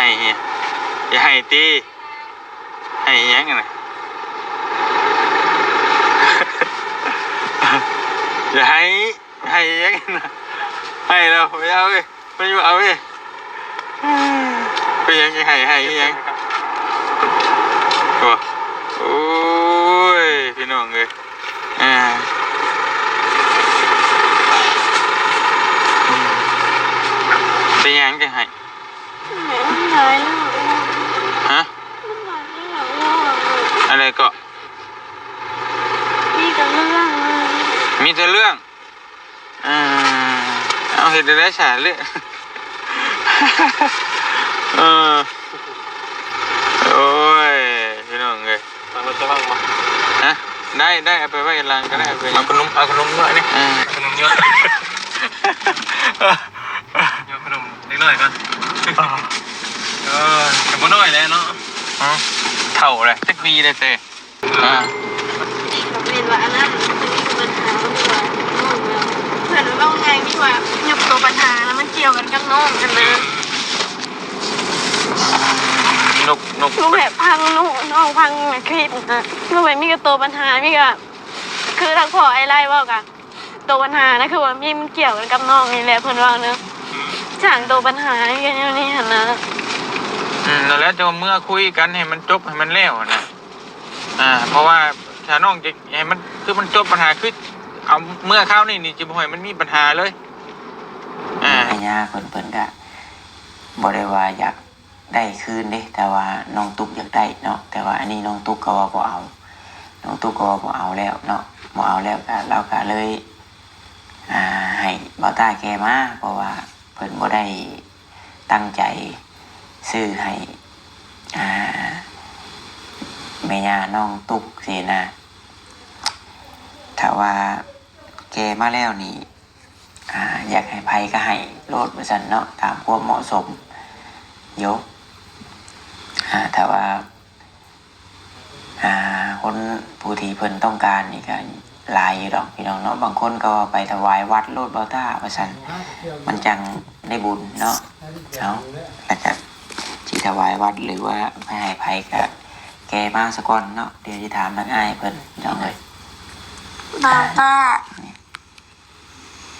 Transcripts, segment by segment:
ໄຫ້ ຢ່າໄຫ້ຕິ ໄຫ້ຫຍັງຫັ້ນນະ ຢ່າໄຫ້ ໄຫ້ຫຍັງຫັ້ນນະ ໄຫ້ແລ້ວ ໄປເອົາເວີຍ ໄປຢູ່ເອົາເວີຍ ເປັນຫຍັງຈັ່ງໄຫ້ ໄຫ້ອີຫຍັງ ໂອ້ ໂອ້ຍ ພີ່ນ້ອງເອີຍ ອ່າ ເປັນຫຍັງຈັ່ງໄຫ້ ມັນຫຼາຍເລື່ອງ ຮະ ມັນຫຼາຍເລື່ອງ ອັນໃດເກາະ ມີແຕ່ເລື່ອງ ມີແຕ່ເລື່ອງ ອ່າ ເອົາ ເຮັດແນວໃດຊະ ເລື່ອງ ເອີ ໂອ້ຍ ພີ່ນ້ອງເອີຍ ເອົາລົດຈະວາງບໍ່ ຮະ ໄດ້ ໄດ້ ເອົາໄປໄວ້ຫຼັງກໍໄດ້ ເອົາໄປ ເອົາຂະໜົມ ເອົາຂະໜົມເນາະນີ້ ເອີ ເອົາຂະໜົມເນາະ ເອົາຂະໜົມເດັກນ້ອຍກ່ອນ ເອີ ກໍບໍ່ນ້ອຍແລ້ວເນາະ ຮະ ເຖົ້າແລ້ວ ຈັກປີແລ້ວເຕ ອ່າ ແມ່ນວ່າອັນນັ້ນ ເພິ່ນມີບັນຫາ ເພິ່ນວ່າ ເພິ່ນເວົ້າງ່າຍ ມີວ່າຍົກໂຕບັນຫາ ແລ້ວມັນກ່ຽວກັນກັບນ້ອງຫັ້ນນະ ນົກ ນົກ ນ້ອງແບບພັງ ນ້ອງ ນ້ອງພັງຄຣີດນະ ນ້ອງແບບມີແຕ່ໂຕບັນຫາ ມີກະ ຄືທາງພໍ່ອ້າຍໄລ່ເວົ້າກະ ໂຕບັນຫານະ ຄືວ່າມີ ມັນກ່ຽວກັນກັບນ້ອງນີ້ແຫຼະ ເພິ່ນເວົ້ານະ ສ້າງໂຕບັນຫາ ມີແຕ່ແນວນີ້ຫັ້ນນະ ອືມ ນັ້ນແຫຼະ ຈະເມືອຄຸຍກັນໃຫ້ມັນຈົບ ໃຫ້ມັນແລ້ວຫັ້ນນະ. ອ່າ ເພາະວ່າຖ້ານ້ອງຈະໃຫ້ມັນ ຄືມັນຈົບບັນຫາ ຄືເອົາເມືອຄາວນີ້ນີ້ ຈະບໍ່ໃຫ້ມັນມີບັນຫາເລີຍ. ອ່າ ພະຍາເພິ່ນ ເພິ່ນກະບໍ່ໄດ້ວ່າຢາກໄດ້ຄືນເດ້ ແຕ່ວ່ານ້ອງຕຸກຢາກໄດ້ເນາະ. ແຕ່ວ່າອັນນີ້ນ້ອງຕຸກກໍວ່າບໍ່ເອົາ ນ້ອງຕຸກກໍວ່າບໍ່ເອົາແລ້ວເນາະ ບໍ່ເອົາແລ້ວ ກະ ລາວກະເລີຍ ອ່າ ໃຫ້ບ່າວຕ້າແກ່ມາ ເພາະວ່າເພິ່ນບໍ່ໄດ້ຕັ້ງໃຈຊື້ໃຫ້ ອ່າ ແມ່ຍ່ານ້ອງຕຸກຊີ້ນະ. ຖ້າວ່າແກ່ມາແລ້ວນີ້ ອ່າ ຢາກໃຫ້ໃຜກໍໃຫ້ໂລດວ່າຊັ້ນເນາະ ຕາມຄວາມເໝາະສົມໂຍ. ອ່າ ຖ້າວ່າ ອ່າ ຄົນຜູ້ທີ່ເພິ່ນຕ້ອງການນີ້ກໍຫຼາຍຢູ່ດອກພີ່ນ້ອງເນາະ. ບາງຄົນກໍວ່າໄປຖວາຍວັດໂລດບ່າວຕ້າວ່າຊັ້ນ ມັນຈັ່ງໄດ້ບຸນເນາະ. ເອົາ ແລ້ວກໍຊິຖວາຍວັດ ຫຼືວ່າໃຫ້ໃຜກໍແກ່ມາສາກ່ອນເນາະ. ດຽວຊິຖາມທາງອ້າຍເພິ່ນພີ່ນ້ອງເອີຍ. ບ່າວຕ້າ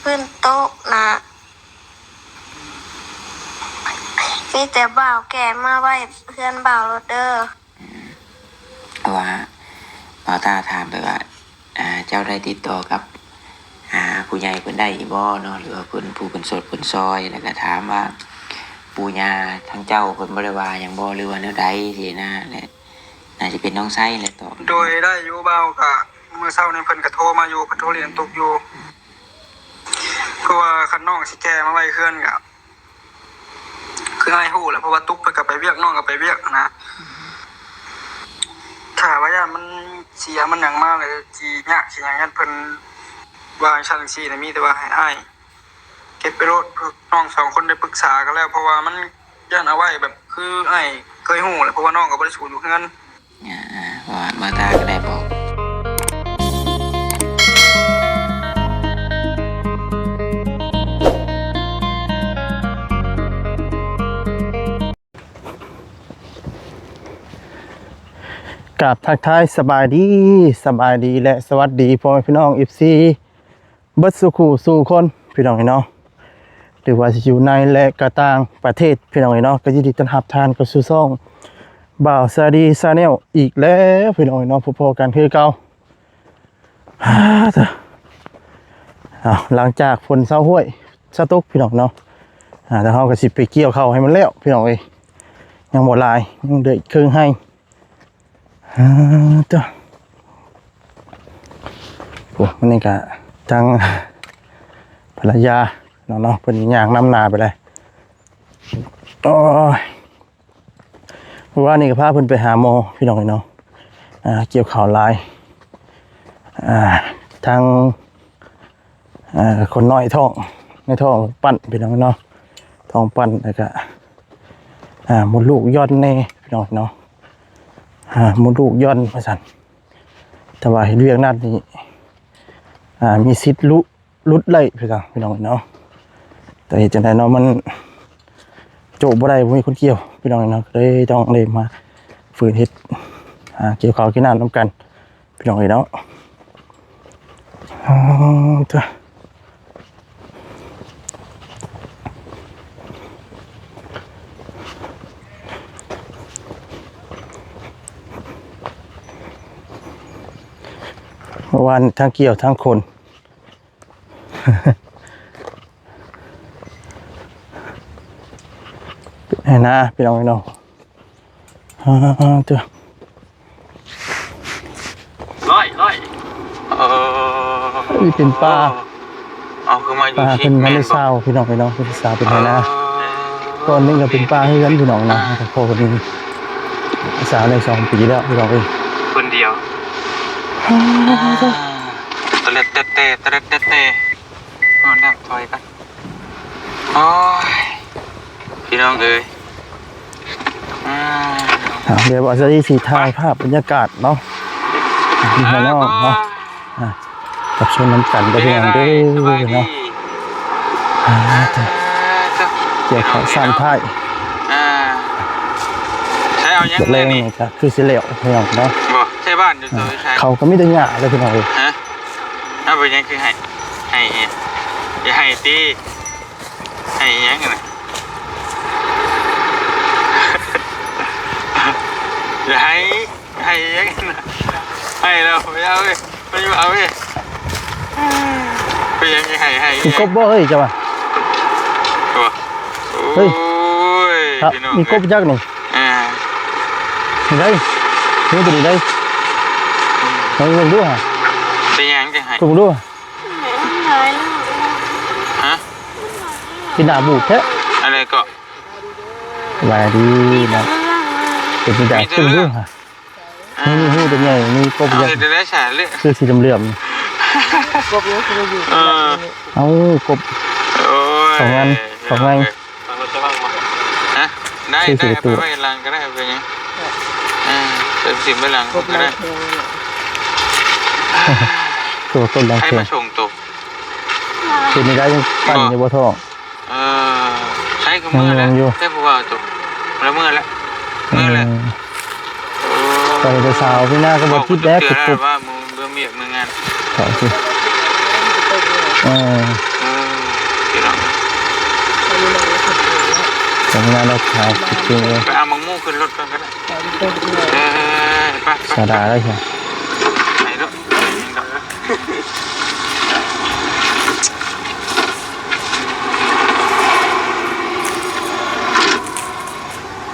ພື້ນໂຕະນະ ມີແຕ່ບ່າວແກ່ມາໄວ້ເຮືອນບ່າວໂລດເດີ. ອືມ ເພາະວ່າບ່າວຕ້າຖາມໄປວ່າ ອ່າ ເຈົ້າໄດ້ຕິດຕໍ່ກັບ ອ່າ ຜູ້ໃຫຍ່ເພິ່ນໄດ້ຢູ່ບໍ່ເນາະ ຫຼືວ່າເພິ່ນ ຜູ້ເພິ່ນຊົດເພິ່ນຊ່ອຍ ແລ້ວກໍຖາມວ່າ ປູ່ຍ່າທາງເຈົ້າເພິ່ນບໍ່ໄດ້ວ່າຫຍັງບໍ່ ຫຼືວ່າແນວໃດຊີ້ນະ. ແລະ ໜ້າຈະເປັນນ້ອງໄຊແຫຼະຕອບ. ໂດຍ ໄດ້ຢູ່ບ່າວ ກະມື້ເຊົ້ານີ້ເພິ່ນກະໂທມາຢູ່ ເພິ່ນໂທຫຼິ້ນນຳຕຸກຢູ່. ຄືວ່າຄັນນ້ອງຊິແກ່ມາໄວ້ເຮືອນກະ ຄືອ້າຍຮູ້ແຫຼະ ເພາະວ່າຕຸກເພິ່ນກະໄປວຽກ ນ້ອງກະໄປວຽກຫັ້ນນະ. ຖ້າວ່າຢ້ານມັນເສຍມັນຫຍັງມາ ແລ້ວຊິຍາກຊິຫຍັງ ຢ້ານເພິ່ນວ່າຈັ່ງຊັ້ນຈັ່ງຊີ້ນະ. ມີແຕ່ວ່າໃຫ້ອ້າຍເກັບໄປໂລດ ນ້ອງສອງຄົນໄດ້ປຶກສາກັນແລ້ວ ເພາະວ່າມັນຢ້ານເອົາໄວ້ແບບ ຄືອ້າຍເຄີຍຮູ້ແຫຼະ ເພາະວ່ານ້ອງກໍບໍ່ໄດ້ສູນຢູ່ເຮືອນ. ອ່າ ເພາະວ່າມາຕາກໍໄດ້ບອກ. ກາບທັກທາຍສະບາຍດີ ສະບາຍດີ ແລະ ສະຫວັດດີພໍ່ແມ່ພີ່ນ້ອງ ເອັຟຊີ ເບິດສູ່ຄູ່ສູ່ຄົນພີ່ນ້ອງເອີຍເນາະ ຫຼືວ່າຊິຢູ່ໃນ ແລະ ກໍຕ່າງປະເທດພີ່ນ້ອງເອີຍເນາະ. ກໍຍິນດີຕ້ອນຮັບທ່ານເຂົ້າສູ່ຊ່ອງບ່າວຊາດີ Channel ອີກແລ້ວພີ່ນ້ອງເອີຍເນາະ. ພົບພໍ້ກັນຄືເກົ່າ ເອົາ ຫຼັງຈາກຝົນເຊົາຫ້ວຍເຊົາຕົກພີ່ນ້ອງເນາະ ອ່າ ແລ້ວເຮົາກໍຊິໄປກ່ຽວເຂົ້າໃຫ້ມັນແລ້ວພີ່ນ້ອງເອີຍ. ຍັງບໍ່ຫຼາຍ ຍັງເຫຼືອອີກເຄິ່ງໄຮ່. ອ່າ ເຈົ້າ ໂອ້ ມື້ນີ້ກະທັງພັນລະຍາເນາະ ເນາະ ເພິ່ນຍ່າງນຳໜ້າໄປເລີຍ. ໂອ້ຍ ມື້ວານນີ້ກໍພາເພິ່ນໄປຫາໝໍພີ່ນ້ອງເນາະ ອ່າ ກ່ຽວເຂົ້າຫຼາຍ ອ່າ ທັງ ອ່າ ຄົນນ້ອຍທ້ອງ ໃນທ້ອງປັ້ນພີ່ນ້ອງເນາະ ທ້ອງປັ້ນ ແລ້ວກະ ອ່າ ມົດລູກຢ່ອນແດ່ພີ່ນ້ອງເນາະ ອ່າ ມົດລູກຢ່ອນວ່າຊັ້ນ. ແຕ່ວ່າເຮັດວຽກໜັກນີ້ ອ່າ ມີສິດຫຼຸດໄດ້ພີ່ນ້ອງເນາະ ແຕ່ເຮັດຈັ່ງໃດເນາະ ມັນ ໂຈະບໍ່ໄດ້ ບໍ່ມີຄົນກ່ຽວ ພີ່ນ້ອງເອີຍເນາະ ກໍເລີຍຕ້ອງໄດ້ມາ ຝືນເຮັດ ຫາກ່ຽວເຂົ້າກ່ຽວນ້ຳນຳກັນ ພີ່ນ້ອງເອີຍເນາະ. ອ້າວ ເມື່ອວານທັງກ່ຽວທັງຂົນ ເປັນໄຮ່ນາ ພີ່ນ້ອງເອີຍເນາະ. ອ້າວ ເອີ ນີ້ເປັນປ່າ ເອົາ ຄືມາຢູ່ ປ່າເພິ່ນຍັງບໍ່ໄດ້ຊາວ ພີ່ນ້ອງເອີຍເນາະ ເພິ່ນຊາວເປັນໄຮ່ນາ. ເອີ ກ່ອນນີ້ກໍເປັນປ່າເຮືອນ ພີ່ນ້ອງເນາະ ເອີ ພໍ່ເພິ່ນຊາວໄດ້ສອງປີແລ້ວ ພີ່ນ້ອງເອີຍ ຄົນດຽວ. ຕະເລັດແຕະແຕະ ຕະເລັດແຕະແຕະ ເອົາ ດຳ ຖອຍກ່ອນ. ໂອ້ຍ ພີ່ນ້ອງເອີຍ ອາ ອ່າ ດຽວບ່າວສາລີຊິຖ່າຍພາບບັນຍາກາດເນາະ ພີ່ນ້ອງເນາະ ອ່າ ກັບຊົມນຳກັນເດີ ພີ່ນ້ອງເດີເນາະ. ອ່າ ກ່ຽວເຂົ້າຊ້ຳທ້າຍ ອ່າ ໃຊ້ເອົາຫຍັງ ແລງນີ້ກໍຄືຊິແລ້ວ ພີ່ນ້ອງເນາະ ບໍ່ໃຊ້ບ້ານຢູ່ ອ່າ ຕົວໃຊ້ ເຂົາກໍມີແຕ່ຫຍ້າເລີຍ ພີ່ນ້ອງເອີຍ. ຮະ ເອົາໄປຫຍັງຄືໄຫ້ ໄຫ້ ຢ່າໄຫ້ຕິ. ໄຫ້ຫຍັງນະ ຢ່າໄຫ້ ໄຫ້ຫຍັງນະ ໄຫ້ແລ້ວ ໄປເອົາເວີຍ ໄປເອົາເວີຍ ໄປຫຍັງ ໄຫ້ ໄຫ້ ມີກົບບໍ່ເຮີ້ຍ ເຈົ້າວ່າ ໂອ້ ເຮີ້ຍ ໂອ້ຍ ມີກົບຈັກນີ້ ອ່າ ນີ້ໄດ໋ ນີ້ຕົວນີ້ໄດ໋ ອືມ ເບິ່ງດູຫາ ເປັນຫຍັງຈັ່ງໄຫ້ ເບິ່ງດູຫາ ຮະ ຄືໜ້າບູດແທ້ ອັນໃດເກາະ ສະບາຍດີເນາະ ເປັນຈັ່ງໃດ ເບິ່ງດູຫາ ມີ ມີຮູຕົວໃຫຍ່ ມີກົບ ເອົາ ຍັງ ເຮັດໄດ້ສາເລືອດ ຄືສີເຫຼືອມໆ ກົບຍັງຄືຢູ່ ເອີ ເອົາ ກົບ ໂອ້ຍ ເຂົ້າງານ ເຂົ້າງານ ຮະ ໄດ້ ໄດ້ ເອົາໄປໄວ້ຫຼັງກໍໄດ້ ເອົາໄປຫຍັງ ເອີ ໄປຖິ້ມໄວ້ຫຼັງກໍໄດ້ ຕົວຕົ້ນດັງແຂງ ໃຜມາສົ່ງໂຕ ເປັນໄດ້ ຍັງປັ່ນຢູ່ບໍ່ທ້ອງ ເອີ ໃຊ້ກໍເມືອແລ້ວ ແຕ່ຜູ້ວ່າຕົກ ລະເມືອແລ້ວ ເມືອແລ້ວ ເອີ ໂອ້ ໄປແຕ່ເຊົ້າ ພີ່ນາກໍບໍ່ຄິດແລ້ວ ເວົ້າກັບເທື່ອ ຄື ວ່າມື້ ມື້ວຽກມື້ງານ ເຂົາຊິ ເອີ ເອີ ພີ່ນ້ອງ ໄປເອົາໝາກໂມຂຶ້ນລົດກ່ອນກໍໄດ້ ເອີ ໄປ ໄປ ສາດາໄດ້ ໄປໂລດ.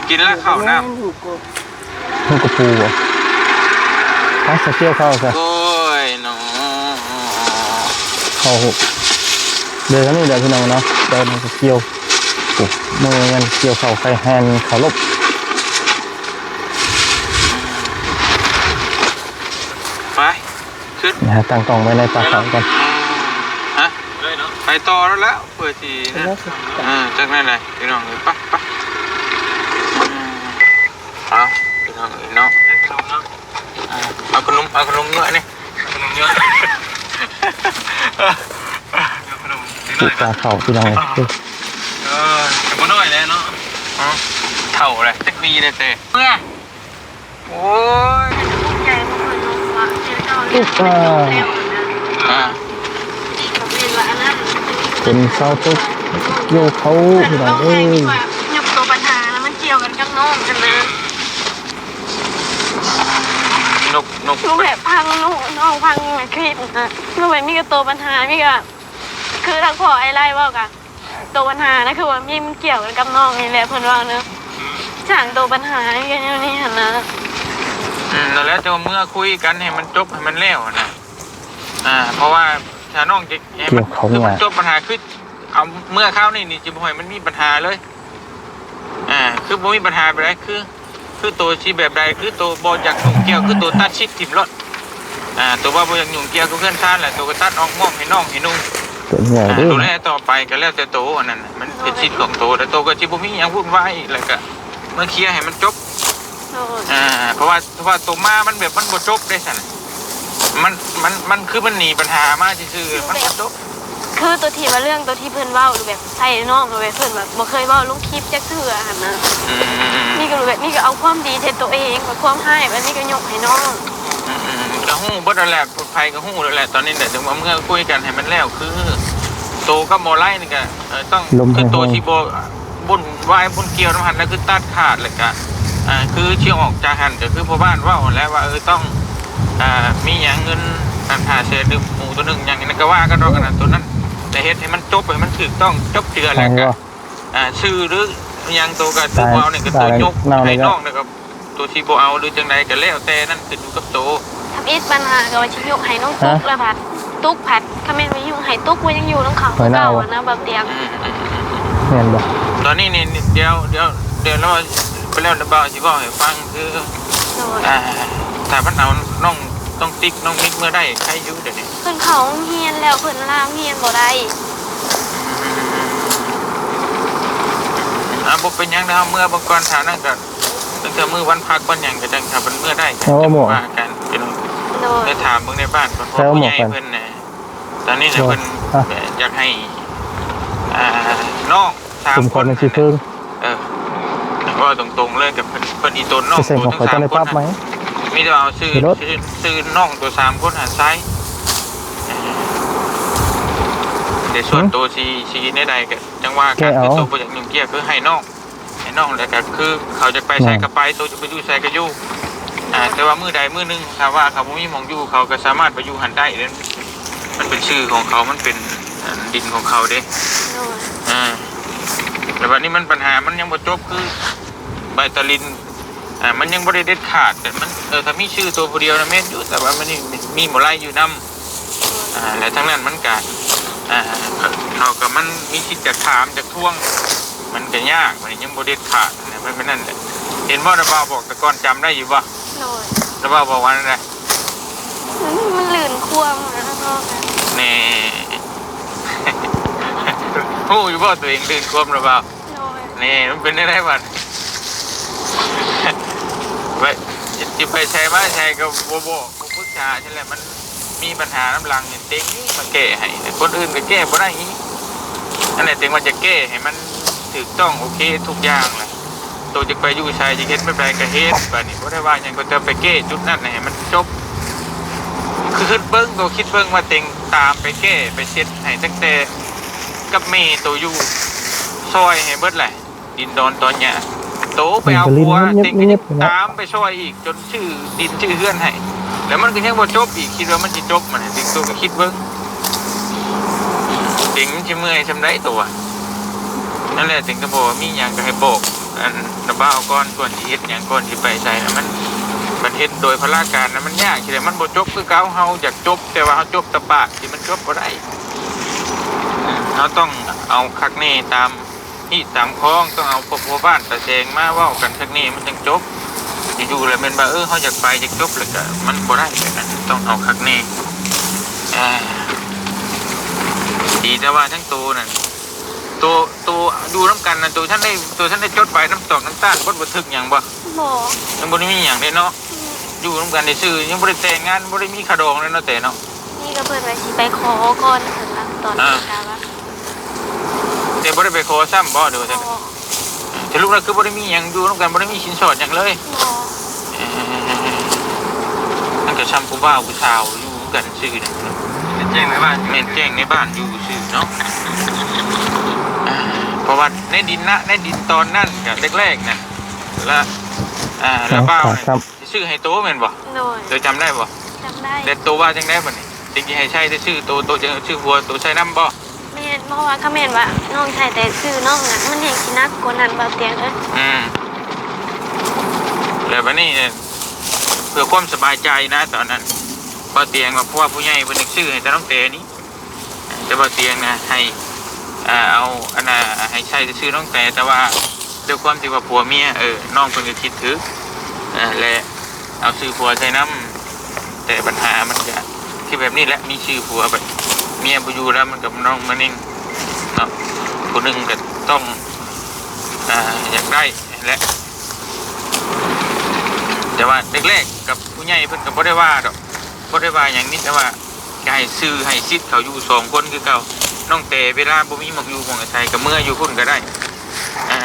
ກິນລະເຂົ້ານ້ຳ ຫູກະປູບໍ່ ໄປສະກ່ຽວເຂົ້າຊະ ໂອ້ຍເນາະ ເຂົ້າເດີນທາງນີ້ແຫຼະ ພີ່ນ້ອງເນາະ ເດີນສະກ່ຽວ ໂອ້ ມື້ແມ່ນກ່ຽວເຂົ້າໄຂ່ແຮ່ນເຂົ້າລົບ ໄປ. ຂຶ້ນ ເອົາຕັ້ງກ້ອງໄວ້ໃນປ່າເຂົາກ່ອນ ຮະ ໄປຕໍ່ແລ້ວ ເພື່ອຊິນະ ເອີ ຈັກແນວໃດ ພີ່ນ້ອງເອີຍ ໄປ ໄປ ເອົາ ພີ່ນ້ອງເອີຍເນາະ ເອົາຂະໜົມ ເອົາຂະໜົມເຍາະນີ້ ເອົາຂະໜົມເຍາະ ເອົາຂະໜົມ ຕິດຕາເຂົ້າ ພີ່ນ້ອງເອີຍ ເອີ ກໍບໍ່ນ້ອຍແລ້ວເນາະ ເຖົ້າແລ້ວ ຈັກປີແລ້ວແຕ່ ເມື່ອ ໂອ້ຍ ອ່າ ອ່າ ເປັນຊາວຕົກກ່ຽວເຂົ້າ ພີ່ນ້ອງເອີຍ ຍົກໂຕບັນຫານະ ມັນກ່ຽວກັນກັບນ້ອງຫັ້ນນະ ນົກ ນົກ ລູກແບບພັງລູກ ນ້ອງພັງຄລິບນະ ລູກແບບມີແຕ່ໂຕບັນຫາ ມີແຕ່ ຄືທາງພໍ່ອ້າຍໄລ່ເວົ້າກະ ໂຕບັນຫານະ ຄືວ່າມີ ມັນກ່ຽວກັນກັບນ້ອງນີ້ແຫຼະ ເພິ່ນເວົ້າເນາະ ສ້າງໂຕບັນຫາໃຫ້ກັນແນວນີ້ຫັ້ນນະ ອືມ ນັ້ນແຫຼະ ຈັ່ງວ່າເມືອຄຸຍກັນໃຫ້ມັນຈົບໃຫ້ມັນແລ້ວຫັ້ນນະ ອ່າ ເພາະວ່າຖ້ານ້ອງຈະໃຫ້ມັນ ຄືມັນຈົບບັນຫາ ຄືເອົາເມືອຄາວນີ້ນີ້ ຊິບໍ່ໃຫ້ມັນມີບັນຫາເລີຍ ອ່າ ຄືບໍ່ມີບັນຫາແບບໃດ ຄື ຄືໂຕຊິແບບໃດ ຄືໂຕບໍ່ຢາກຫຍຸ້ງກ່ຽວ ຄືໂຕຕັດສິດຖິ້ມໂລດ ອ່າ ໂຕວ່າບໍ່ຢາກຫຍຸ້ງກ່ຽວກັບເຮືອນຊານແຫຼະ ໂຕກໍຕັດອອກ ມອບໃຫ້ນ້ອງໃຫ້ນຸ່ງ ອ່າ ດູແລຕໍ່ໄປກໍແລ້ວແຕ່ໂຕ ອັນນັ້ນມັນເປັນສິດຂອງໂຕ ແລ້ວໂຕກໍຊິບໍ່ມີຫຍັງວຸ່ນວາຍ ແລ້ວກໍມາເຄຍໃຫ້ມັນຈົບ ໂດຍ ອ່າ ເພາະວ່າ ເພາະວ່າໂຕມາມັນແບບມັນບໍ່ຈົບເດ້ຊັ້ນ ມັນ ມັນ ມັນຄືມັນໜີບັນຫາມາຊື່ໆ ມັນບໍ່ຈົບ ຄືໂຕທີ່ວ່າເລື່ອງໂຕທີ່ເພິ່ນເວົ້າ ຫຼືແບບໃສ່ນ້ອງ ຫຼືແບບເພິ່ນແບບບໍ່ເຄີຍເວົ້າລົງຄລິບຈັກເທື່ອຫັ້ນນະ. ອືມ ນີ້ກໍແບບນີ້ກໍເອົາຄວາມດີໃສ່ໂຕເອງ ແບບຄວາມຮ້າຍແບບນີ້ກໍຍົກໃຫ້ນ້ອງ. ອືມ ກໍຮູ້ເບິດແລ້ວແຫຼະ ໃຜກໍຮູ້ແລ້ວແຫຼະ. ຕອນນີ້ແຫຼະ ຈັ່ງວ່າເມືອຄຸຍກັນໃຫ້ມັນແລ້ວ ຄືໂຕກັບໝໍໄລນີ້ກໍ ເອີ ຕ້ອງ ຄືໂຕທີ່ບໍ່ວຸ່ນວາຍວຸ່ນກ່ຽວນຳຫັ້ນນະ ຄືຕັດຂາດ ແລ້ວກໍ ອ່າ ຄືຊິອອກຈາກຫັ້ນ ກໍຄືພໍ່ບ້ານເວົ້າຫັ້ນແຫຼະວ່າ ເອີ ຕ້ອງ ອ່າ ມີຫຍັງເງິນອັນຫ້າແສນ ຫຼືໝູໂຕໜຶ່ງຫຍັງນີ້ ກໍວ່າກັນດອກ ອັນນັ້ນໂຕນັ້ນ ແຕ່ເຮັດໃຫ້ມັນຈົບ ໃຫ້ມັນຖືກຕ້ອງຈົບເຈື່ອນ ແລ້ວກໍ ອ່າ ຊື່ ຫຼືຫຍັງ ໂຕກໍຖືກເອົານີ້ ກໍໂຕຍົກໃຫ້ນ້ອງ ແລ້ວກໍໂຕຊິບໍ່ເອົາ ຫຼືຈັ່ງໃດກໍແລ້ວແຕ່ ນັ້ນຂຶ້ນຢູ່ກັບໂຕ. ທຳອິດບັນຫາກໍວ່າຊິຍົກໃຫ້ນ້ອງຕຸກ ແລ້ວພັດຕຸກພັດ ຄັນແມ່ນວ່າຍົກໃຫ້ຕຸກ ວ່າຍັງຢູ່ນຳເຂົາຄືເກົ່ານະ ບ່າວຕຽງ. ອືມ ແມ່ນບໍ່? ຕອນນີ້ນີ້ ດຽວ ດຽວ ດຽວລາວໄປແລ້ວ ດຽວບ່າວຊິເວົ້າໃຫ້ຟັງ ຄື ໂດຍ ອ່າ ຖ້າມັນເອົານ້ອງ ນ້ອງຕິກ ນ້ອງມິກເມືອໄດ້ ໃຄຢູ່ດຽວນີ້. ເພິ່ນເຂົ້າໂຮງຮຽນແລ້ວ ເພິ່ນລາໂຮງຮຽນບໍ່ໄດ້. ອືມ ອ່າ ບໍ່ເປັນຫຍັງດອກ ເຮົາເມືອເບິ່ງກ່ອນ ຖ້ານັ້ນກໍ ຕັ້ງແຕ່ມື້ວັນພັກວັນຫຍັງກໍຈັ່ງ ຖ້າເພິ່ນເມືອໄດ້ ເອີ ຈັ່ງວ່າກັນ. ໂດຍ ໄປຖາມເບິ່ງໃນບ້ານເພິ່ນ ເພາະຜູ້ໃຫຍ່ເພິ່ນນະ ຕອນນີ້ນະ ເພິ່ນ ອ່ະ ຢາກໃຫ້ ອ່າ ນ້ອງສາມຄົນ ເອີ ເວົ້າຕົງໆເລີຍ ກັບເພິ່ນ ເພິ່ນອີ່ຕົນນ້ອງໂຕທັງສາມຄົນ ມີແຕ່ວ່າເອົາຊື່ ຊື່ນ້ອງໂຕສາມຄົນຫັ້ນໃສ່. ແຕ່ສ່ວນໂຕຊິ ຊິແນວໃດກໍຈັ່ງວ່າກັນ ຄືໂຕບໍ່ຢາກຫຍຸ້ງກ່ຽວ ຄືໃຫ້ນ້ອງ ໃຫ້ນ້ອງ ແລ້ວກໍຄືເຂົາຈະໄປໃສກໍໄປ ໂຕຈະໄປຢູ່ໃສກໍຢູ່. ອ່າ ແຕ່ວ່າມື້ໃດມື້ໜຶ່ງ ຖ້າວ່າເຂົາບໍ່ມີໝ່ອງຢູ່ ເຂົາກໍສາມາດໄປຢູ່ຫັ້ນໄດ້ເດ້ ມັນເປັນຊື່ຂອງເຂົາ ມັນເປັນ ອັນ ດິນຂອງເຂົາເດ້. ໂດຍ ອ່າ ແຕ່ບັດນີ້ມັນ ບັນຫາມັນຍັງບໍ່ຈົບ ຄືໃບຕາລິນ ອ່າ ມັນຍັງບໍ່ໄດ້ເດັດຂາດ ແຕ່ມັນ ເອີ ຖ້າມີຊື່ໂຕຜູ້ດຽວນະແມ່ນຢູ່ ແຕ່ວ່າມັນມີ ມີໝໍໄລຢູ່ນຳ. ອ່າ ແລະ ທັງນັ້ນມັນກະ ອ່າ ເຂົາກໍມັນມີສິດຈະຖາມຈະທວງ ມັນກະຍາກ ມັນຍັງບໍ່ເດັດຂາດນະ ມັນເປັນນັ້ນແຫຼະ. ເຫັນບໍ່ ລະບ່າວບອກແຕ່ກ່ອນ ຈຳໄດ້ຢູ່ບໍ່? ໂດຍ ລະບ່າວບອກວ່າແນວໃດ? ມັນ ມັນລື່ນຄວາມນະ ແນ່ ຮູ້ຢູ່ບໍ່ ຕົວເອງລື່ນຄວາມ ລະບ່າວ? ໂດຍ ນີ້ ມັນເປັນແນວໃດບັດ? ໄປ ຊິໄປໃສມາໃສກໍບໍ່ບອກ ບໍ່ປຶກສາຊັ້ນແຫຼະ ມັນມີບັນຫານຳຫຼັງນີ້ ເຕັງນີ້ມາແກ້ໃຫ້ ແຕ່ຄົນອື່ນກໍແກ້ບໍ່ໄດ້ອີກ. ອັນນີ້ເຕັງວ່າຈະແກ້ໃຫ້ມັນຖືກຕ້ອງໂອເຄທຸກຢ່າງແຫຼະ ໂຕຈະໄປຢູ່ໃສ ຈະເຮັດແບບໃດກໍເຮັດ ບາດນີ້ບໍ່ໄດ້ວ່າຫຍັງ ກໍຈະໄປແກ້ຈຸດນັ້ນໃຫ້ມັນຈົບ. ຄືຄິດເບິ່ງ ໂຕຄິດເບິ່ງວ່າເຕັງຕາມໄປແກ້ໄປເຊັດໃຫ້ ຕັ້ງແຕ່ກັບແມ່ໂຕຢູ່ ຊ່ອຍໃຫ້ເບິດແຫຼະ. ດິນດອນຕອນຫຍ້າ ໂຕໄປເອົາຜົວ ເຕັງກໍຍັງຕາມໄປຊ່ອຍອີກ ຈົນຊື້ດິນຊື້ເຮືອນໃຫ້ ແລ້ວມັນກໍຍັງບໍ່ຈົບອີກ. ຄິດວ່າມັນຊິຈົບ ມັນ ເຕັງໂຕກໍຄິດເບິ່ງ ເຕັງຊິເມື່ອຍສ່ຳໃດໂຕ. ນັ້ນແຫຼະ ເຕັງກໍບອກວ່າມີຫຍັງກໍໃຫ້ບອກ ອັນ ລະບ່າວກ່ອນ ກ່ອນຊິເຮັດຫຍັງ ກ່ອນຊິໄປໃສນະ ມັນ ມັນເຮັດໂດຍພະລາການນະ ມັນຍາກ ຊິໄດ້ ມັນບໍ່ຈົບຄືເກົ່າ. ເຮົາຢາກຈົບ ແຕ່ວ່າເຮົາຈົບແຕ່ປາກ ທີ່ມັນຈົບບໍ່ໄດ້. ເຮົາຕ້ອງເອົາຄັກແນ່ຕາມ ຮີດຕາມຄອງ ຕ້ອງເອົາພວກພໍ່ບ້ານຕາແສງມາເວົ້າກັນຄັກແນ່ ມັນຈັ່ງຈົບ. ຢູ່ໆແລ້ວແມ່ນວ່າ ເອີ ເຮົາຢາກໄປ ຢາກຈົບ ແລ້ວກະມັນບໍ່ໄດ້ແບບນັ້ນ ຕ້ອງເອົາຄັກແນ່. ເອີ ດີແຕ່ວ່າທັງໂຕນັ້ນ ໂຕ ໂຕຢູ່ນຳກັນນັ້ນ ໂຕທັນໄດ້ ໂຕທັນໄດ້ຈົດໃບນຳຕອກນຳຕ້ານ ບົດບັນທຶກຫຍັງບໍ່? ບໍ່ ຍັງບໍ່ໄດ້ມີຫຍັງເດ້ເນາະ. ອືມ ຢູ່ນຳກັນຊື່ໆ ຍັງບໍ່ໄດ້ແຕ່ງງານ ບໍ່ໄດ້ມີຄ່າດອງເລີຍເນາະ ແຕ່ເນາະ. ນີ້ກໍເພິ່ນວ່າຊິໄປຂໍກ່ອນ ເພິ່ນວ່າຕອນ ອ່າ ເພິ່ນວ່າ ແຕ່ບໍ່ໄດ້ໄປຂໍຊ້ຳບໍ່ ຫຼືວ່າຈັ່ງໃດ? ບໍ່ ສະຫຼຸບແລ້ວຄືບໍ່ໄດ້ມີຫຍັງ ຢູ່ນຳກັນ ບໍ່ໄດ້ມີສິນສອດຫຍັງເລີຍ? ບໍ່ ເອີ ມັນກໍຊ່ຳຜູ້ບ່າວຜູ້ສາວຢູ່ນຳກັນຊື່ນີ້ ແມ່ນແຈ້ງໃນບ້ານ ແມ່ນແຈ້ງໃນບ້ານຢູ່ຊື່ເນາະ. ເອີ ເພາະວ່າໃນດິນນະ ໃນດິນຕອນນັ້ນກໍແລກໆນັ້ນ ລະ ອ່າ ລະບ່າວ ຊື້ໃຫ້ໂຕແມ່ນບໍ່? ໂດຍ ໂຕຈຳໄດ້ບໍ່? ຈຳໄດ້. ແລ້ວໂຕວ່າຈັ່ງໃດບັດນີ້? ເປັນຊິໃຫ້ໃຊ້ແຕ່ຊື່ໂຕ ໂຕຈະຊື້ຜົວໂຕໃຊ້ນຳບໍ່? ແມ່ນ ເພາະວ່າຄັນແມ່ນວ່ານ້ອງໃຊ້ແຕ່ຊື່ນ້ອງນະ ມັນແຮ່ງຊິໜັກກວ່ານັ້ນ ບ່າວຕຽງເອີຍ. ອືມ ແລ້ວບັດນີ້ ເພື່ອຄວາມສະບາຍໃຈນະ ຕອນນັ້ນ ບ່າວຕຽງວ່າ ເພາະວ່າຜູ້ໃຫຍ່ເພິ່ນຢາກຊື້ໃຫ້ແຕ່ນ້ອງແຕນີ້ ແຕ່ບ່າວຕຽງນະໃຫ້ ເອົາ ອັນນ່າ ໃຫ້ໃຊ້ແຕ່ຊື່ນ້ອງແຕ ແຕ່ວ່າດ້ວຍຄວາມທີ່ວ່າຜົວເມຍ ເອີ ນ້ອງເພິ່ນກໍຄິດຖືກ ເອີ ແລະ ເອົາຊື່ຜົວໃສ່ນຳ ແຕ່ບັນຫາມັນກະຄືແບບນີ້ແຫຼະ ມີຊື່ຜົວ ບັດເມຍບໍ່ຢູ່ແລ້ວ ມັນກໍມານອງມາເນັ່ງເນາະ ຜູ້ໜຶ່ງກໍຕ້ອງ ອ່າ ຢາກໄດ້ຫັ້ນແຫຼະ. ແຕ່ວ່າແລກໆກັບຜູ້ໃຫຍ່ເພິ່ນກໍບໍ່ໄດ້ວ່າດອກ ບໍ່ໄດ້ວ່າຫຍັງ ມີແຕ່ວ່າ ກໍໃຫ້ຊື່ໃຫ້ສິດເຂົາຢູ່ສອງຄົນຄືເກົ່າ. ນ້ອງແຕເວລາບໍ່ມີໝ່ອງຢູ່ໝ່ອງອາໄສ ກໍເມືອຢູ່ພຸ້ນກໍໄດ້ ອ່າ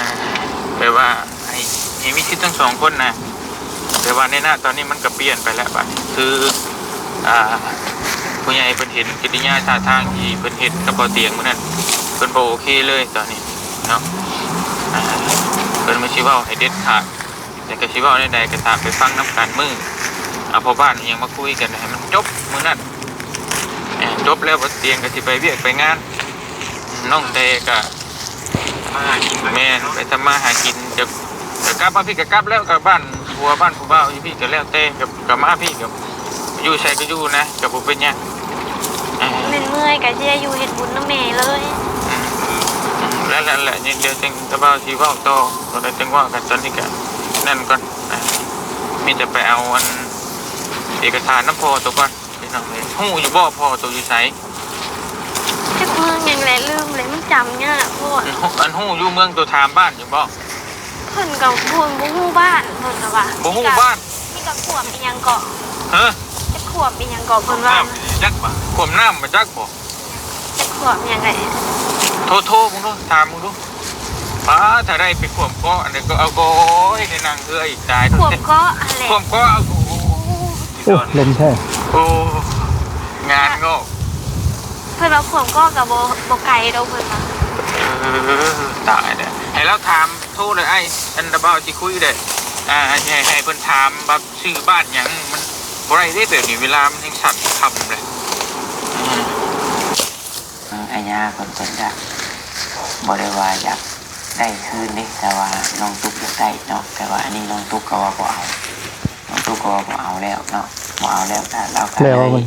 ແບບວ່າໃຫ້ ໃຫ້ມີສິດທັງສອງຄົນນະ. ແຕ່ວ່າໃນນະຕອນນີ້ມັນກໍປ່ຽນໄປແລ້ວ ບາດນີ້ຄື ອ່າ ຜູ້ໃຫຍ່ເພິ່ນເຫັນກິລິຍາທ່າທາງທີ່ເພິ່ນເຮັດກັບບ່າວຕຽງມື້ນັ້ນ ເພິ່ນບໍ່ໂອເຄເລີຍຕອນນີ້ເນາະ. ອ່າ ເພິ່ນວ່າຊິເວົ້າໃຫ້ເດັດຂາດ ແຕ່ກໍຊິເວົ້າແນວໃດກໍຕາມ ໄປຟັງນຳກັນມື້ ເອົາພໍ່ບ້ານອີ່ຫຍັງມາຄຸຍກັນໃຫ້ມັນຈົບມື້ນັ້ນ. ຈົບແລ້ວບ່າວຕຽງກໍຊິໄປວຽກໄປງານ ນ້ອງແຕກໍ ແມ່ນ ໄປທຳມາຫາກິນ ຈະ ຈະກັບມາພີ້ກໍກັບແລ້ວ ກັບບ້ານຜົວບ້ານຜູ້ບ່າວຢູ່ພີ້ກໍແລ້ວແຕ່ ກັບ ກັບມາພີ້ກໍ ຢູ່ໃສກໍຢູ່ນະ ກໍບໍ່ເປັນຫຍັງ. ແມ່ນເມື່ອຍກໍຊິໄດ້ຢູ່ເຮັດບຸນນຳແມ່ເລີຍ. ອືມ ແລ້ວ ແລ້ວ ແລ້ວ ດຽວຈັ່ງຕາບ່າວຊິເວົ້າຕໍ່ ຕອນໃດຈັ່ງວ່າກັນ ຕອນນີ້ກໍນັ້ນກ່ອນ. ອ່າ ມີແຕ່ໄປເອົາອັນເອກະສານນຳພໍ່ໂຕກ່ອນ ພີ່ນ້ອງເອີຍ. ຮູ້ຢູ່ບໍ່ພໍ່ໂຕຢູ່ໃສ? ຈັກເມືອງຫຍັງແຫຼະ ລືມແຫຼະ ມັນຈຳຍາກໂພດ. ອັນ ອັນຮູ້ຢູ່ເມືອງໂຕ ຖາມບ້ານຢູ່ບໍ່? ເພິ່ນກໍບໍ່ ບໍ່ຮູ້ບ້ານ ເພິ່ນກໍວ່າ ບໍ່ຮູ້ບ້ານ. ມີກະຂວບອີ່ຫຍັງເກາະ? ຮະ? ກະຂວບອີ່ຫຍັງເກາະ ເພິ່ນວ່າ. ນ້ຳຈັກບໍ່? ຂວບນ້ຳບໍ່ຈັກບໍ່? ຈະຂວບຫຍັງແຫຼະ? ໂທ ໂທເບິ່ງດູ ຖາມເບິ່ງດູ. ປ້າ ຖ້າໄດ້ໄປຂວບເກາະ ອັນນີ້ກໍເອົາ ກໍເຮັດໃຫ້ນັ່ງເຮືອອີກ ຕາຍ. ຂວບເກາະຫັ້ນແຫຼະ. ຂວບເກາະ ໂອ້ ໂອ້ ລົມແທ້. ໂອ້ ງານງອກ. ເພິ່ນວ່າຂວບເກາະກໍບໍ່ ບໍ່ໄກດອກ ເພິ່ນວ່າ. ເອີ ຕາຍແລ້ວ. ໃຫ້ລາວຖາມ ໂທເລີຍອ້າຍ ອັນດາບ່າວຊິຄຸຍເດ້. ອ່າ ໃຫ້ ໃຫ້ເພິ່ນຖາມວ່າຊື່ບ້ານຫຍັງ ມັນບໍ່ໄດ້ເດ້ ແບບນີ້ເວລາມັນຍັງສັ້ນ ຄ່ຳແລ້ວ. ອາຍາເພິ່ນ ເພິ່ນກະບໍ່ໄດ້ວ່າຢາກໄດ້ຄືນເດ້ ແຕ່ວ່ານ້ອງຕຸກຢາກໄດ້ເນາະ. ແຕ່ວ່າອັນນີ້ນ້ອງຕຸກກໍວ່າບໍ່ເອົາ ນ້ອງຕຸກກໍວ່າບໍ່ເອົາແລ້ວເນາະ ບໍ່ເອົາແລ້ວ ກະລາວກະເລີຍ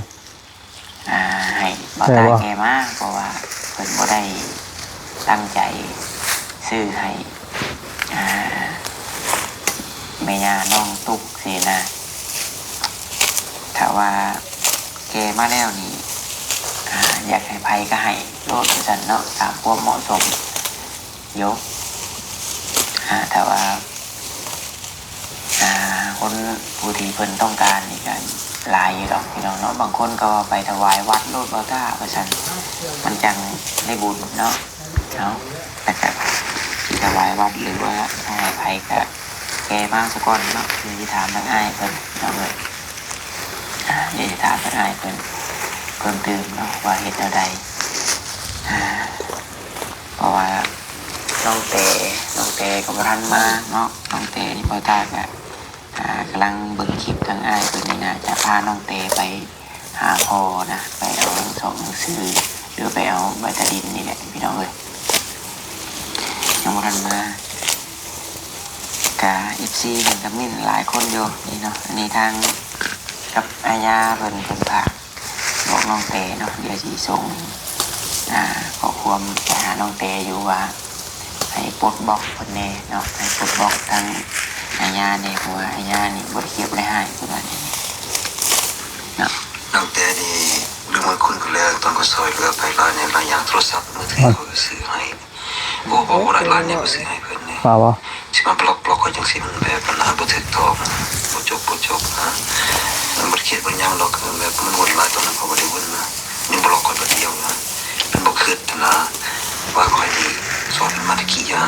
ອ່າ ໃຫ້ບ່າວຕາແກ່ມາ ເພາະວ່າເພິ່ນບໍ່ໄດ້ຕັ້ງໃຈຊື້ໃຫ້ ອ່າ ແມ່ຍ່ານ້ອງຕຸກຊີ້ນະ. ຖ້າວ່າແກ່ມາແລ້ວນີ້ ອ່າ ຢາກໃຫ້ໃຜກໍໃຫ້ໂລດວ່າຊັ້ນເນາະ ຕາມຄວາມເໝາະສົມຢູ່. ອ່າ ຖ້າວ່າ ອ່າ ຄົນຜູ້ທີ່ເພິ່ນຕ້ອງການນີ້ກໍຫຼາຍຢູ່ດອກພີ່ນ້ອງເນາະ. ບາງຄົນກໍວ່າໄປຖວາຍວັດໂລດບໍ່ຖ້າວ່າຊັ້ນ ມັນຈັ່ງໄດ້ບຸນເນາະ. ເອົາ ແລ້ວກໍຊິຖວາຍວັດ ຫຼືວ່າຖວາຍໃຜກໍແກ່ມາສາກ່ອນເນາະ. ຄືຊິຖາມທາງອ້າຍເພິ່ນເນາະ ອ່າ ດຽວຊິຖາມທາງອ້າຍເພິ່ນເພີ່ມຕື່ມເນາະ ວ່າເຮັດແນວໃດ. ອ່າ ເພາະວ່ານ້ອງແຕ ນ້ອງແຕກໍບໍ່ທັນມາເນາະ. ນ້ອງແຕນີ້ ບ່າວຕາກະ ອ່າ ກຳລັງເບິ່ງຄລິບທາງອ້າຍເພິ່ນນີ້ ໜ້າຈະພານ້ອງແຕໄປຫາພໍ່ນະ ໄປເອົາໜັງສອງໜັງສື ຫຼືໄປເອົາໃບຕາດິນນີ້ແຫຼະ ພີ່ນ້ອງເອີຍ. ຍັງບໍ່ທັນມາ ກະເອັຟຊີເພິ່ນກະເມັ້ນຫຼາຍຄົນຢູ່ນີ້ເນາະ. ອັນນີ້ທາງກັບອາຍາເພິ່ນ ເພິ່ນຝາກບອກນ້ອງແຕເນາະ. ດຽວຊິສົ່ງ ອ່າ ຂໍ້ຄວາມໄປຫານ້ອງແຕຢູ່ວ່າ ໃຫ້ປົດບລັອກເພິ່ນແດ່ເນາະ ໃຫ້ປົດບລັອກທາງອາຍາແດ່ ເພາະວ່າອາຍານີ້ບໍ່ໄດ້ຄຽດບໍ່ໄດ້ຮ້າຍ ເພິ່ນວ່າແນວນີ້ເນາະ. ນ້ອງແຕນີ້ລືມບຸນຄຸນໄປແລ້ວ ຕອນຂ້ອຍຊ່ອຍເຫຼືອໄປຫຼາຍແນວຫຼາຍຢ່າງ ໂທລະສັບມືຖືຂ້ອຍກໍຊື້ໃຫ້. ໂອ້ ເວົ້າບໍ່ໄດ້ຫຼາຍແນວ ໄປຊື້ໃຫ້ເພິ່ນນີ້ ວ່າບໍ່ ຊິມາບລັອກ ບລັອກຂ້ອຍຈັ່ງຊີ້ ມັນແບບ ມັນຫາບໍ່ຖືກຕ້ອງ ບໍ່ຈົບ ບໍ່ຈົບນະ. ມັນບໍ່ໄດ້ຄຽດບໍ່ຫຍັງດອກ ແບບມັນວຸ່ນຫຼາຍ ຕອນນັ້ນຂ້ອຍບໍ່ໄດ້ວຸ່ນນະ ຍັງບລັອກຂ້ອຍບາດດຽວນະ. ມັນບໍ່ຄິດນະ ວ່າຂ້ອຍນີ້ສອນມັນມາແຕ່ກີ້ນະ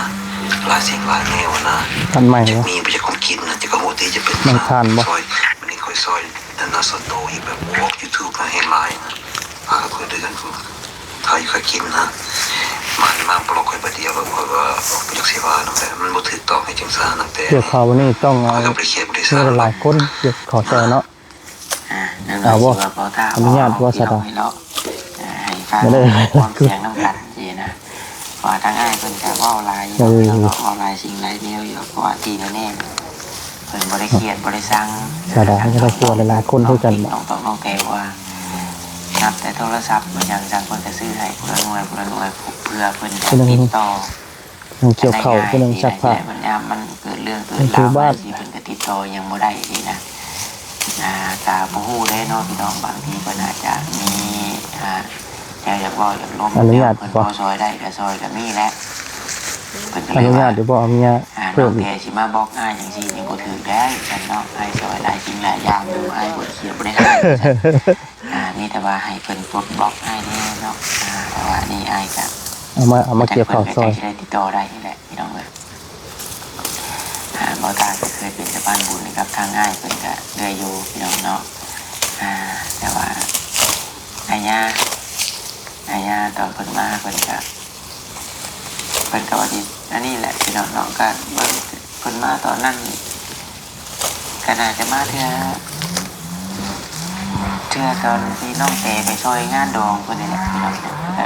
ຫຼາຍສິ່ງຫຼາຍແນວນະ ຈັກມີບໍ່ຈັກຂອງກິນນະ ຈັກກະໂຫຕິຈະເປັນ ມັນຄານບໍ່ ຊ່ອຍ ມັນນີ້ຂ້ອຍຊ່ອຍ ອັນນະ ສ່ວນໂຕອີກ ແບບບໍ່ອອກຢູທູບນະ ເຮັດຫຼາຍນະ ພາກັນເດີນ ໄທຂ້ອຍກິນນະ ມາ ມາບລັອກຂ້ອຍບາດດຽວ ແລ້ວຂ້ອຍວ່າບໍ່ຢາກຊິວ່ານຳ ແຕ່ມັນບໍ່ຖືກຕ້ອງ ເຮັດຈັ່ງຊັ້ນນະ ແຕ່ກ່ຽວເຂົ້ານີ້ຕ້ອງເອົາ ຂ້ອຍກໍບໍ່ໄດ້ເຄຍບໍ່ໄດ້ຊັງ ຫຼາຍໆຄົນ ເກັບເຂົ້າໃສ່ເນາະ. ອ່າ ເອົາບໍ່ ອະນຸຍາດບໍ່ ສະດາ ເນາະ ອ່າ ໃຫ້ຟັງ ບໍ່ໄດ້ ຄວາມສຽງນຳກັນຊີ້ນະ ເພາະວ່າທາງອ້າຍເພິ່ນກໍເວົ້າຫຼາຍຢູ່ ເອີ ເນາະ ເວົ້າຫຼາຍສິ່ງຫຼາຍແນວຢູ່ ເພາະວ່າທີ່ແນ່ໆ ເພິ່ນບໍ່ໄດ້ຄຽດບໍ່ໄດ້ຊັງ ສະດາກໍໄດ້ຄວບຫຼາຍໆຄົນຄືກັນ ນ້ອງ ນ້ອງແຕວ່າ ນັບແຕ່ໂທລະສັບ ມັນຫຍັງຈັ່ງ ເພິ່ນກໍຊື້ໃຫ້ຜູ້ລະໜ່ວຍ ຜູ້ລະໜ່ວຍ ເພື່ອເພິ່ນຈະຕິດຕໍ່ ຜູ້ໜຶ່ງ ໜຶ່ງກ່ຽວເຂົ້າ ຜູ້ໜຶ່ງຊັກຜ້າ ແລ້ວມັນຍາມມັນເກີດເລື່ອງເກີດລາວມາຊີ້ ເພິ່ນກໍຕິດຕໍ່ຫຍັງບໍ່ໄດ້ຊີ້ນະ. ອ່າ ກໍບໍ່ຮູ້ເດ້ເນາະພີ່ນ້ອງ ບາງທີເພິ່ນອາດຈະມີ ອ່າ ແນວຢາກເວົ້າຢາກລົມ ອະນຸຍາດ ແນວເພິ່ນພໍຊ່ອຍໄດ້ກໍຊ່ອຍ ກໍມີແຫຼະ ເພິ່ນກໍເລີຍວ່າ ອະນຸຍາດຢູ່ບໍ່ ອະນຸຍາດ ອ່າ ເພີ່ມ ນ້ອງແຕຊິມາບລັອກອ້າຍຈັ່ງຊີ້ນີ້ບໍ່ຖືກແລ້ວຊັ້ນເນາະ. ອ້າຍຊ່ອຍຫຼາຍສິ່ງຫຼາຍຢ່າງຢູ່ ອ້າຍບໍ່ໄດ້ຄຽດບໍ່ໄດ້ຮ້າຍ ອ່າ ມີແຕ່ວ່າໃຫ້ເພິ່ນປົດບລັອກອ້າຍແດ່ເນາະ. ອ່າ ເອົາ ວ່າອັນນີ້ອ້າຍກະ ເອົາມາ ເອົາມາກ່ຽວເຂົ້າຊອຍ ເພິ່ນກະໃກ້ຊິໄດ້ຕິດຕໍ່ໄດ້ນີ້ແຫຼະພີ່ນ້ອງເອີຍ. ອ່າ ບ່າວຕາກະເຄີຍເປັນສະພານບຸນໃຫ້ກັບທາງອ້າຍເພິ່ນກະເລື້ອຍຢູ່ພີ່ນ້ອງເນາະ. ອ່າ ແຕ່ວ່າອາຍາ ອາຍາຕອນເພິ່ນມາເພິ່ນກະ ເພິ່ນກະວ່າຊິອັນນີ້ແຫຼະພີ່ນ້ອງເນາະ. ກະເບິ່ງເພິ່ນມາຕອນນັ້ນ ກະໜ້າຈະມາເທື່ອ ເທື່ອຕອນທີ່ນ້ອງແຕໄປຊ່ອຍງານດອງເພິ່ນນີ້ແຫຼະພີ່ນ້ອງເນາະ. ແຕ່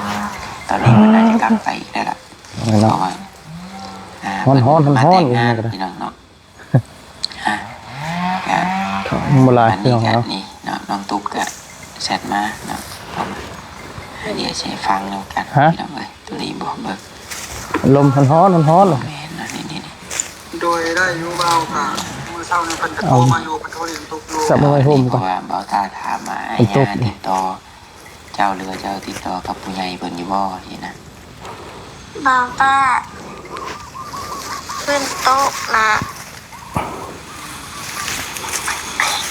ຕອນນີ້ເພິ່ນໜ້າຈະກັບໄປອີກແລ້ວລະ ເນາະ ເພາະວ່າ ອ່າ ເພິ່ນມາແຕ່ງງານພີ່ນ້ອງເນາະ. ອ່າ ກະ ເຂົ້າບໍ່ຫຼາຍພີ່ນ້ອງເນາະ. ນີ້ເນາະ ນ້ອງຕຸກກະແຊັດມາເນາະ ດຽວຊິໃຫ້ຟັງນຳກັນພີ່ນ້ອງເອີຍ. ໂຕນີ້ບໍ່ເບິ່ງ ລົມຮ້ອນໆ ຮ້ອນໆ ແມ່ນເນາະ. ນີ້ໆ ໂດຍ ໄດ້ຢູ່ບ່າວ ກະມື້ເຊົ້ານີ້ເພິ່ນກະໂທມາຢູ່ ເພິ່ນໂທຫຼິ້ນຕຸກຢູ່ ຈັບມືໄວ້ຮົ່ມກ່ອນ ເພາະວ່າບ່າວຕາຖາມວ່າ ອ້າຍຍ່າຕິດຕໍ່ເຈົ້າ ຫຼືວ່າເຈົ້າຕິດຕໍ່ກັບຜູ້ໃຫຍ່ເພິ່ນຢູ່ບໍ່ຊີ້ນະ. ບ່າວຕາ ພື້ນໂຕະນະ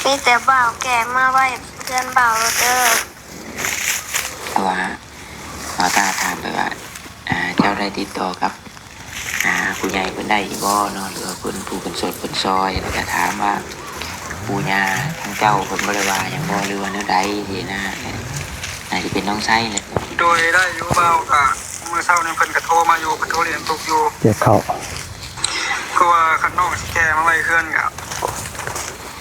ມີແຕ່ບ່າວແກະມາໄວ້ເຮືອນບ່າວໂລດເດີ. ເພາະວ່າບ່າວຕາຖາມໄປວ່າ ອ່າ ເຈົ້າໄດ້ຕິດຕໍ່ກັບ ອ່າ ຜູ້ໃຫຍ່ເພິ່ນໄດ້ຢູ່ບໍ່ເນາະ ຫຼືວ່າເພິ່ນຜູ້ເພິ່ນຊົດເພິ່ນຊ່ອຍ ແລ້ວກະຖາມວ່າ ປູ່ຍ່າທາງເຈົ້າເພິ່ນບໍ່ໄດ້ວ່າຫຍັງບໍ່ ຫຼືວ່າແນວໃດຊີ້ນະ. ໜ້າຈະເປັນນ້ອງໄຊແຫຼະ. ໂດຍ ໄດ້ຢູ່ບ່າວ ກະມື້ເຊົ້ານີ້ເພິ່ນກະໂທມາຢູ່ ເພິ່ນໂທຫຼິ້ນຕຸກຢູ່ ກ່ຽວເຂົ້າ ຄືວ່າຄັນນ້ອງຊິແກ່ມາໄວ້ເຮືອນກະ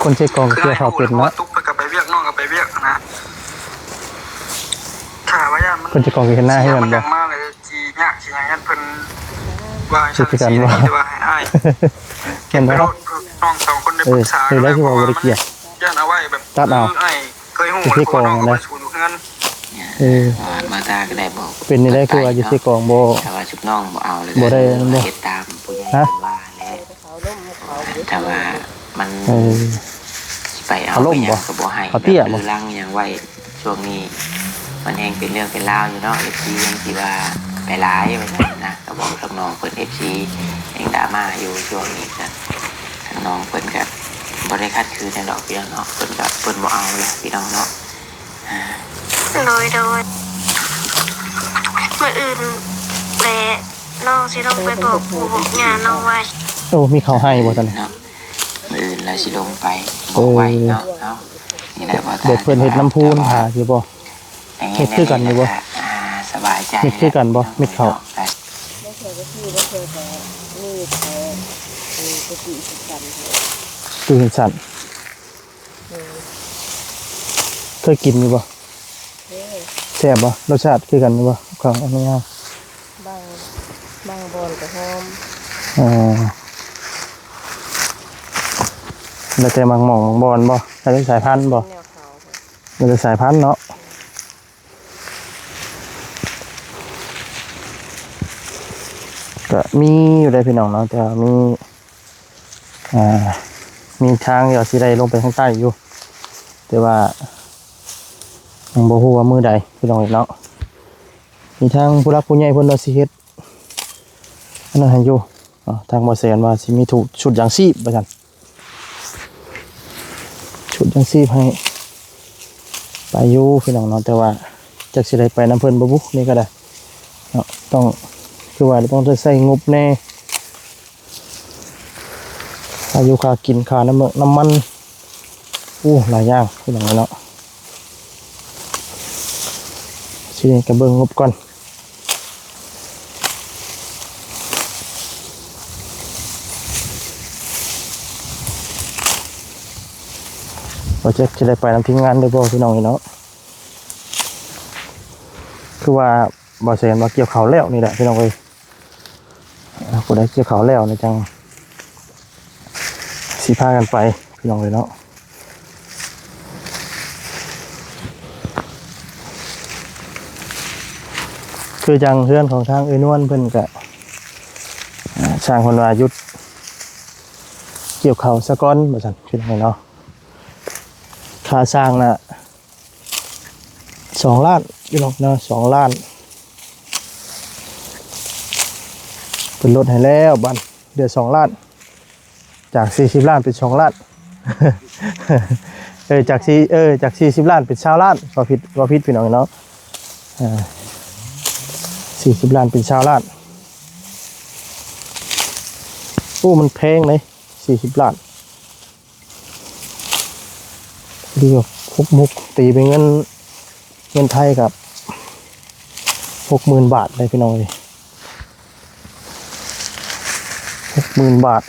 ຄົນໃສ່ກ່ອງກ່ຽວເຂົ້າເປັນເນາະ ຕຸກເພິ່ນກະໄປວຽກ ນ້ອງກະໄປວຽກນະ. ຖ້າວ່າຢ້ານມັນ ຄົນໃສ່ກ່ອງກໍເຮັດນາເຮືອນບໍ່ ຊິຍາກຊິຫຍັງ ຢ້ານເພິ່ນວ່າ ຊິຄືກັນບໍ່ ຊິວ່າໃຫ້ອ້າຍ ເກັບໄປໂລດ ນ້ອງສອງຄົນໄດ້ປຶກສາກັນແລ້ວ ເພາະວ່າມັນຢ້ານເອົາໄວ້ແບບ ຕັດເອົາ ອ້າຍເຄີຍຮູ້ ຄືວ່ານ້ອງເອົາໄປສູນຢູ່ເຮືອນ. ເອີ ມາຕາກໍໄດ້ບອກ ເປັນນີ້ໄດ້ ຄືວ່າຢູ່ໃສ່ກ່ອງບໍ່ ຖ້າວ່າຊຸມນ້ອງບໍ່ເອົາແລ້ວ ບໍ່ໄດ້ ກໍເຮັດຕາມຜູ້ໃຫຍ່ເພິ່ນວ່າແຫຼະ. ຖ້າວ່າມັນ ເອີ ຊິໄປເອົາ ອາລົມ ບໍ່ ກໍບໍ່ໃຫ້ ເຂົາເຕ້ຍ ແບບ ບໍ່ ລືລັງຫຍັງໄວ້. ຊ່ວງນີ້ມັນແຮ່ງເປັນເລື່ອງເປັນລາວຢູ່ເນາະ ເອັຟຊີ ຍັງຊິວ່າໄປຫຼາຍວ່າຊັ້ນນະ. ກໍບອກທາງນ້ອງເພິ່ນ ເອັຟຊີ ຍັງດຣາມ່າຢູ່ຊ່ວງນີ້. ກະທາງນ້ອງເພິ່ນກະບໍ່ໄດ້ຂັດຂືນຫຍັງດອກພີ່ນ້ອງເນາະ ເພິ່ນກະ ເພິ່ນບໍ່ເອົາແຫຼະພີ່ນ້ອງເນາະ. ໂດຍ ໂດຍ ມື້ອື່ນແຫຼະ ນ້ອງຊິລົງໄປບອກປູ່ບອກຍ່ານ້ອງໄວ້. ໂອ້ ມີເຂົ້າໄຮ່ບໍ່ຊັ້ນເນາະ? ມື້ອື່ນລະຊິລົງໄປບອກໄວ້ເນາະ. ເອີ ເອົາ ນີ້ແຫຼະ ເພິ່ນເຮັດນ້ຳພູນຜາຢູ່ບໍ່? ເຮັດຄືກັນຢູ່ບໍ່? ອ່າ ສະບາຍໃຈ ເຮັດຄືກັນບໍ່? ເມັດເຂົ້າ ຕູ້ເຫັນສັນ ເຄີຍກິນຢູ່ບໍ່? ເອີ ແຊບບໍ່? ລົດຊາດຄືກັນຢູ່ບໍ່ ກັບຂອງອັນນີ້ເຮົາ? ບາງ ບາງບ່ອນກໍຫອມ. ອໍ ແລ້ວແຕ່ໝາກໝອກໝາກບ່ອນບໍ່? ແລ້ວແຕ່ສາຍພັນບໍ່? ແນວຂາວ ແລ້ວແຕ່ສາຍພັນເນາະ. ກໍມີຢູ່ເດ້ພີ່ນ້ອງເນາະ ແຕ່ວ່າມີ ອ່າ ມີທາງທີ່ວ່າຊິໄດ້ລົງໄປທາງໃຕ້ຢູ່ ແຕ່ວ່າຍັງບໍ່ຮູ້ວ່າມື້ໃດພີ່ນ້ອງເນາະ. ມີທາງຜູ້ຫຼັກຜູ້ໃຫຍ່ເພິ່ນວ່າຊິເຮັດອັນນັ້ນໃຫ້ຢູ່ເນາະ ທາງບໍ່ແສນວ່າຊິມີທຸ ຊຸດຢາງຊີບວ່າຊັ້ນ ຊຸດຢາງຊີບໃຫ້ໄປຢູ່ພີ່ນ້ອງເນາະ. ແຕ່ວ່າຈັກຊິໄດ້ໄປນຳເພິ່ນບໍ່ບຸ ນີ້ກໍໄດ້ເນາະ ຕ້ອງ ຄືວ່າຕ້ອງໄດ້ໃຊ້ງົບແດ່. ຄ່າຢູ່ຄ່າກິນ ຄ່ານ້ຳເມືອກນ້ຳມັນ ໂອ້ ຫຼາຍຢ່າງພີ່ນ້ອງເນາະ. ຊິໄດ້ກະເບິ່ງງົບກ່ອນ ວ່າຈະ ຈະໄດ້ໄປນຳທີມງານຫຼືບໍ່ພີ່ນ້ອງເນາະ. ຄືວ່າ ບໍ່ແສນວ່າກ່ຽວເຂົ້າແລ້ວນີ້ແຫຼະພີ່ນ້ອງເອີຍ. ອ່າ ຜູ້ໃດກ່ຽວເຂົ້າແລ້ວນີ້ຈັ່ງຊິພາກັນໄປພີ່ນ້ອງເອີຍເນາະ. ຄືຈັ່ງເຮືອນຂອງທາງເອື້ອຍນວນເພິ່ນກະ ອ່າ ຊ່າງເພິ່ນວ່າຢຸດກ່ຽວເຂົ້າສາກ່ອນວ່າຊັ້ນພີ່ນ້ອງເອີຍເນາະ. ຄ່າຊ່າງນະ ສອງລ້ານພີ່ນ້ອງເນາະ ສອງລ້ານ ເພິ່ນລົດໃຫ້ແລ້ວ ບາດເຫຼືອສອງລ້ານ ຈາກສີ່ສິບລ້ານເປັນສອງລ້ານ ເອີ ຈາກສີ່ ເອີ ຈາກສີ່ສິບລ້ານເປັນຊາວລ້ານ ເວົ້າຜິດ ເວົ້າຜິດພີ່ນ້ອງເນາະ. ອ່າ ສີ່ສິບລ້ານເປັນຊາວລ້ານ. ໂອ້ ມັນແພງເດ້ ສີ່ສິບລ້ານ. ເຫຼືອຫົກໝົກ ຕີເປັນເງິນ ເງິນໄທກໍຫົກໝື່ນບາດເດ້ພີ່ນ້ອງເອີຍ ຫົກໝື່ນບາດ.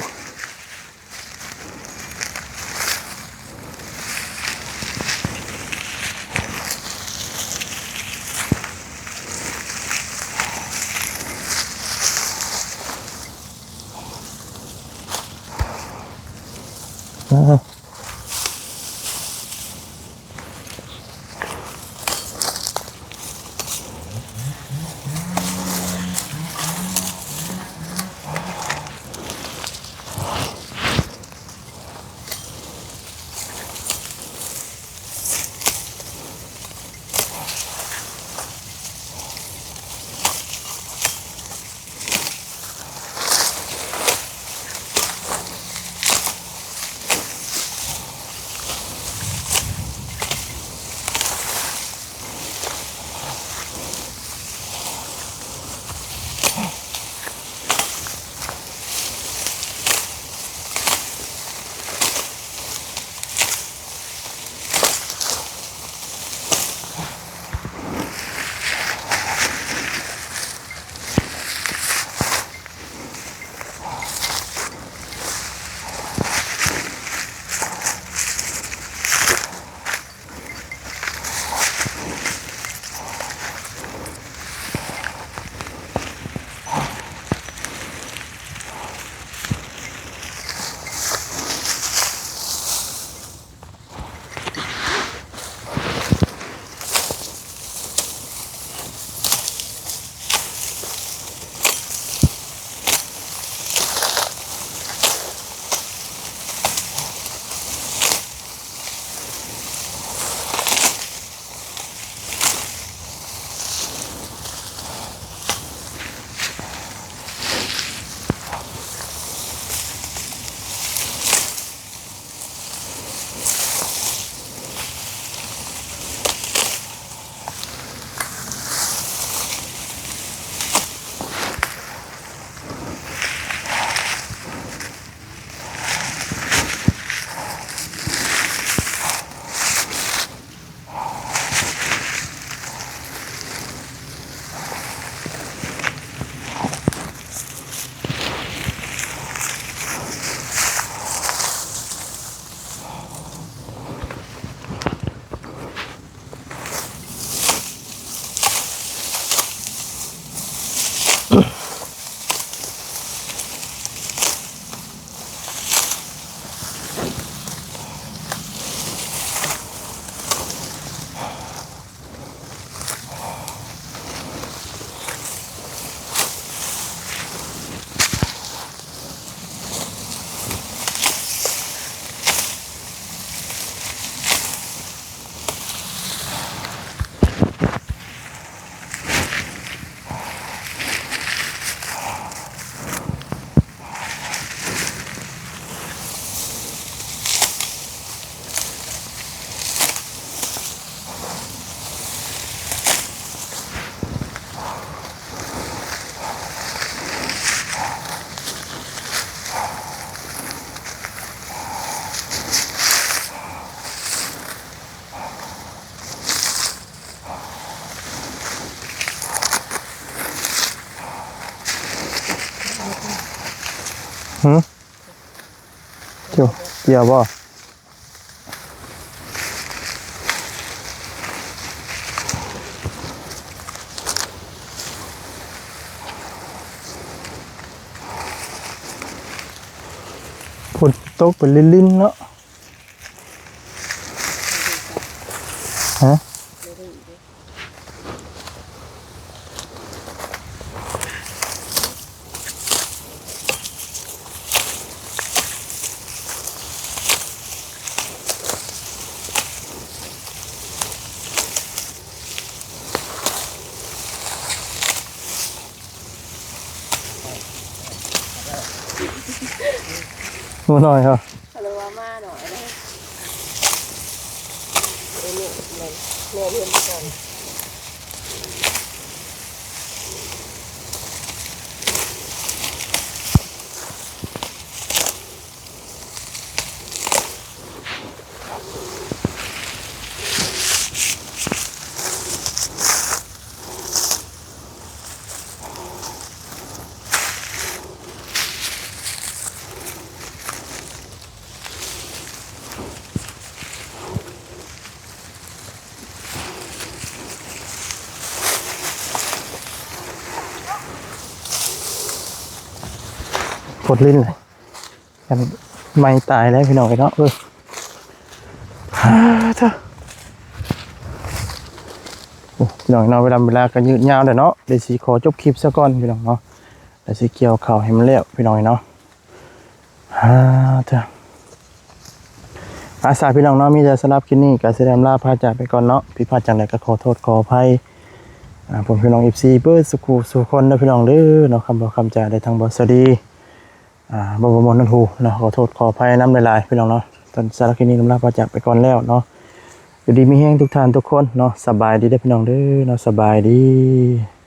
ຫື? ເຈົ້າ ເຈົ້າບໍ່? ຝົນຕົກເປັນລິນໆເນາະ. ຮະ? ງົວນ້ອຍເຮົາ ເຂົາເອີ້ນວ່າມ້ານ້ອຍເດ້. ເອີ ແມ່ນ ແມ່ນ ແມ່ນ ເຫັນກ່ອນ. ປົດຫຼິ້ນເລີຍ ຢ້ານໄໝ້ຕາຍແລ້ວພີ່ນ້ອງເອີຍເນາະ. ເອີ ຮາເທີ ໂອ້ ພີ່ນ້ອງເນາະ ເວລາ ເວລາກໍຍືດຍາວແລ້ວເນາະ ດຽວຊິຂໍຈົບຄລິບຊະກ່ອນພີ່ນ້ອງເນາະ ດຽວຊິກ່ຽວເຂົ້າໃຫ້ມັນແລ້ວພີ່ນ້ອງເນາະ. ຮາເທີ ອາ ສາພີ່ນ້ອງເນາະ ມີແຕ່ສຳລັບຄລິບນີ້ກໍຊິໄດ້ອຳລາພາຈາກໄປກ່ອນເນາະ. ຜິດພາດຈັ່ງໃດກໍຂໍໂທດຂໍອະໄພ ອາ ພໍ່ແມ່ພີ່ນ້ອງເອັຟຊີເບິດສູ່ຄູ່ສູ່ຄົນເດີພີ່ນ້ອງເດີເນາະ. ຄຳເວົ້າຄຳຈາໄດ້ທາງບໍ່ສະດີ ອ່າ ບໍ່ ບໍ່ມ່ວນຫວກຫູເນາະ ຂໍໂທດຂໍອະໄພນຳຫຼາຍໆ ພີ່ນ້ອງເນາະ. ຕອນ ສຳລັບຄລິບນີ້ອຳລາພາຈາກໄປກ່ອນແລ້ວເນາະ. ຢູ່ດີມີແຮງທຸກທ່ານທຸກຄົນເນາະ. ສະບາຍດີເດີພີ່ນ້ອງເດີເນາະ. ສະບາຍດີ.